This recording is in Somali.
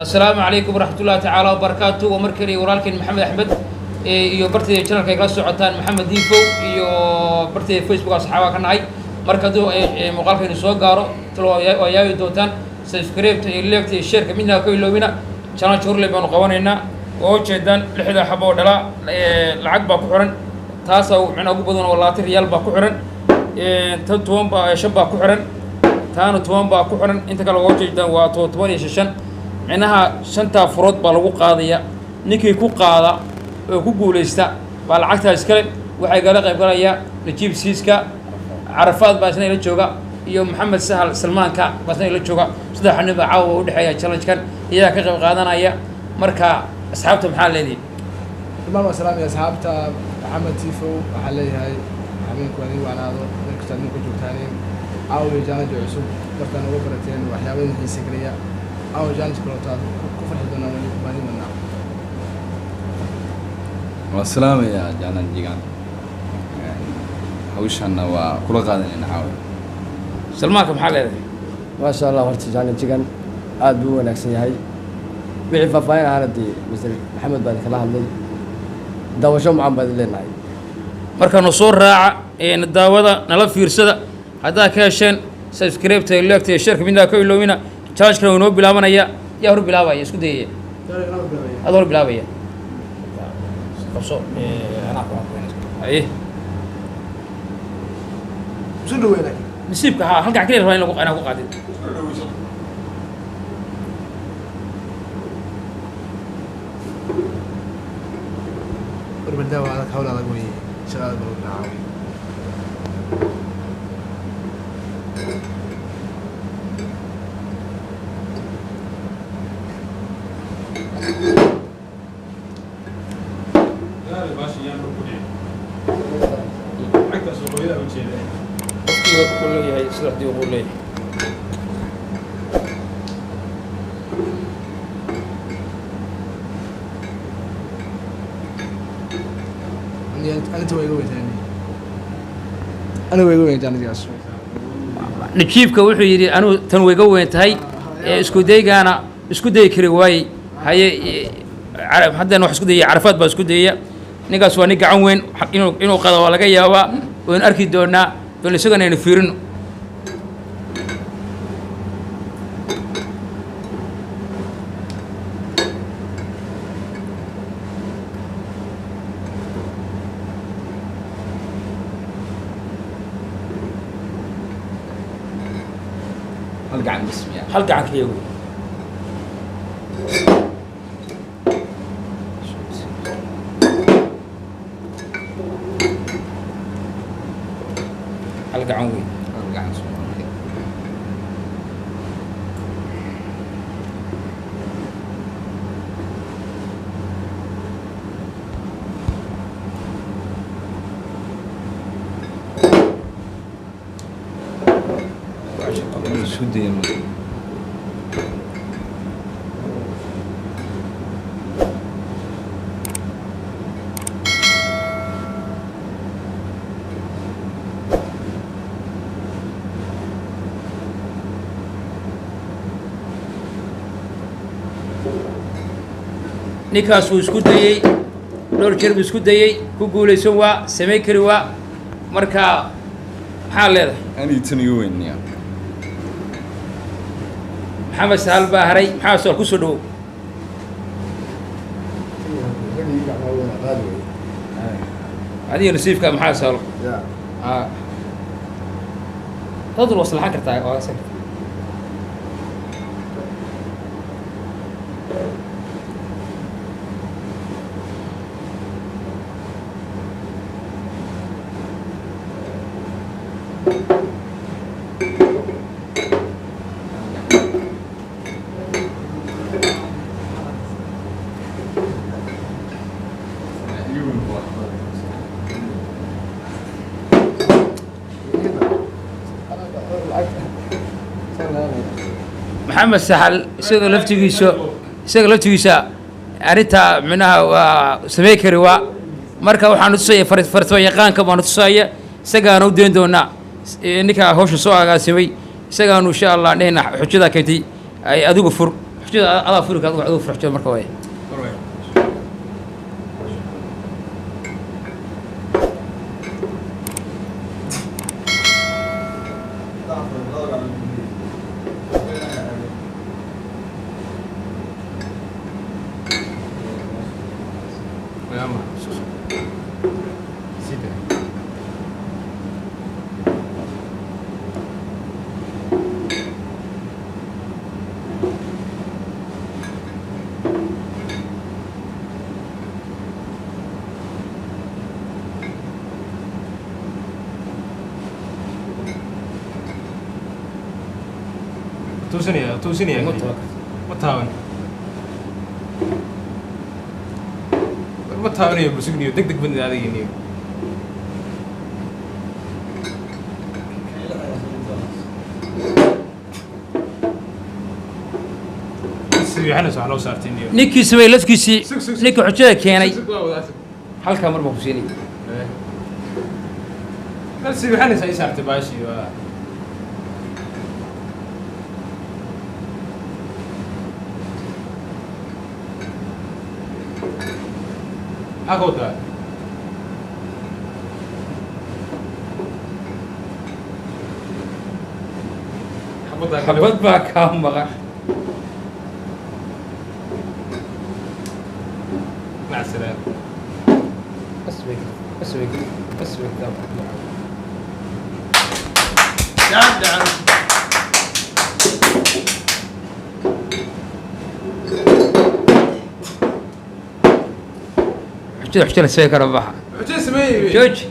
Asalaamu calaykum waraxmatullahi tacaala wabarakaatu. Waa mar kaliya walaalkeen Maxamed Axmed iyo bartayda channelka ay kala socotaan Maxamed Diifow iyo bartayda Facebook asxaabaa ka nahay. Marka hadduu muuqaalkaynu soo gaaro talo waa yaabi doontaan. Subscribe-ta iyo like-ta iyo share-ka midna ka iloobina. Challenge horley baanu qabanaynaa oo ujeedaan lixda xabo oo dhalaa lacag baa ku xiran, taasaa micnaa ugu badan oo 20 riyaal baa ku xiran, tan 10 baa, 5 baa ku xiran, taana 10 baa ku xiran. Inta kale waa ujeedaan, waa 10 iyo 5. Micnaha shantaa furood baa lagu qaadaya. Ninkii ku qaada oo ku guulaysta baa lacagtaa iskale. Waxay gala qayb galaya Najiib Siiska, Carafaad baa isna ila jooga, iyo Maxamed Sahal Salmaanka baa isna ila jooga. Saddexa nin baa caawa udhexeeya challenge-kan, iyagaa ka qayb qaadanaya. Marka asxaabta maxaa leedihi? Dhammaan waa salaamaya asxaabta Maxamed Tifow. Waxaan leeyahay habeenku waa idin wacnaado meel kasta adinku joogtaaneen. Caawa challenge cusub markaan uga barateen waxyaabadin xiise geliya, caawa challenge kaloota aad ku farxi doonaan baan idin wadnaa. Waa salaamayaa jaalan jigaan, hawshanna waa kula qaadanayna caawa. Salmaanka maxaa leedahay? Maasha Allah, horta challenge-gan aada buu u wanaagsan yahay. Wixii faahfaahin ahaana dee Mister Maxamed baa idinkala hadlay. Daawasho macan baa idin leenahay. Marka nu soo raaca na daawada, nala fiirsada. Haddaad ka hesheen, subscribe-ta iyo like-ta iyo share-ka midnaa ka iloobina. Challenge-kana wuu inoo bilaabanaya. Yaa hor bilaabaya? Isku dayaya ad hor bilaabaya. Qabso, anaa ku haye. Isu dhaweey laakiin. Nasiibka haa, halkan kaliya rabaa in lagu inaa ku qaadid. Warbaldaa waa adag, hawl adag weeye, shaqa adag baa lagu caawa. Qofkiiba wuxuu leeyahay saddexdii uquu leeyahay. Aninta waa iga weyntahay, aniga waa iga weyntahay anigaas. Najiibka wuxuu yidhi anuu tan wayga weyn tahay ee isku daygaana isku dayi kari waayey. Haye, haddana wax isku dayaya Carafaad baa isku dayaya. Ninkaas waa nin gacan weyn, inuu qado waa laga yaabaa. Waynu arki doonaa, bal isagana aynu fiirino. Hal gacan bas miyaa? Hal gacan kaliya wey. Hal gacan wey. Hal gacan soo, okay. Inuu isku dayo marka. Ninkaas wuu isku dayey, dhowr jeer buu isku dayey, ku guulaysan waa, samayn kari waa. Marka maxaa leedahay? Anii tan iga weyn miyaa? Maxamed Sahal baa haray. Maxamed Sahal, kusoo dhawow. Adiga nasiibka Maxamed Sahal dad waa slaxan kartaa, waa san kartaa. Iga weyn waa. Maxamed Saxal isaga laftigiisa arrintaa micnaha waa samey kari waa. Marka waxaanu tusaya farsamo yaqaanka baanu tusaya, isagaanu u dayn doonaa. Ninkaa hawsha soo agaasimay isagaanu insha Allah dhehna. Xujada keentay ay adigu fur. Xujada adaa furi kara, adigu fur xujada marka waay. Sida. Tuusinaya, tuusinaya. Ma taaban. Ma taaban. Ma taabanayo busugniyo deg deg badnid adiginiyo. Sibiixanaysa wax loo saartay niyo. Ninkii sameeyey lafkiisii, Sug, sug, sug. ninkii xujada keenay. Sug, waa wadaa, sug. Halkaa mar baan ku siinay. Meel sibiixanaysa ii saartay baashii waa. Maxaa ka wadaa? Xabaddaa kale. Xabad baa kaa maqan. Mac salaam. Bas way, bas way, bas way. Gacan. Xujada, xujada la sameyn kara baxa. Xujada sameeyey. Jooji.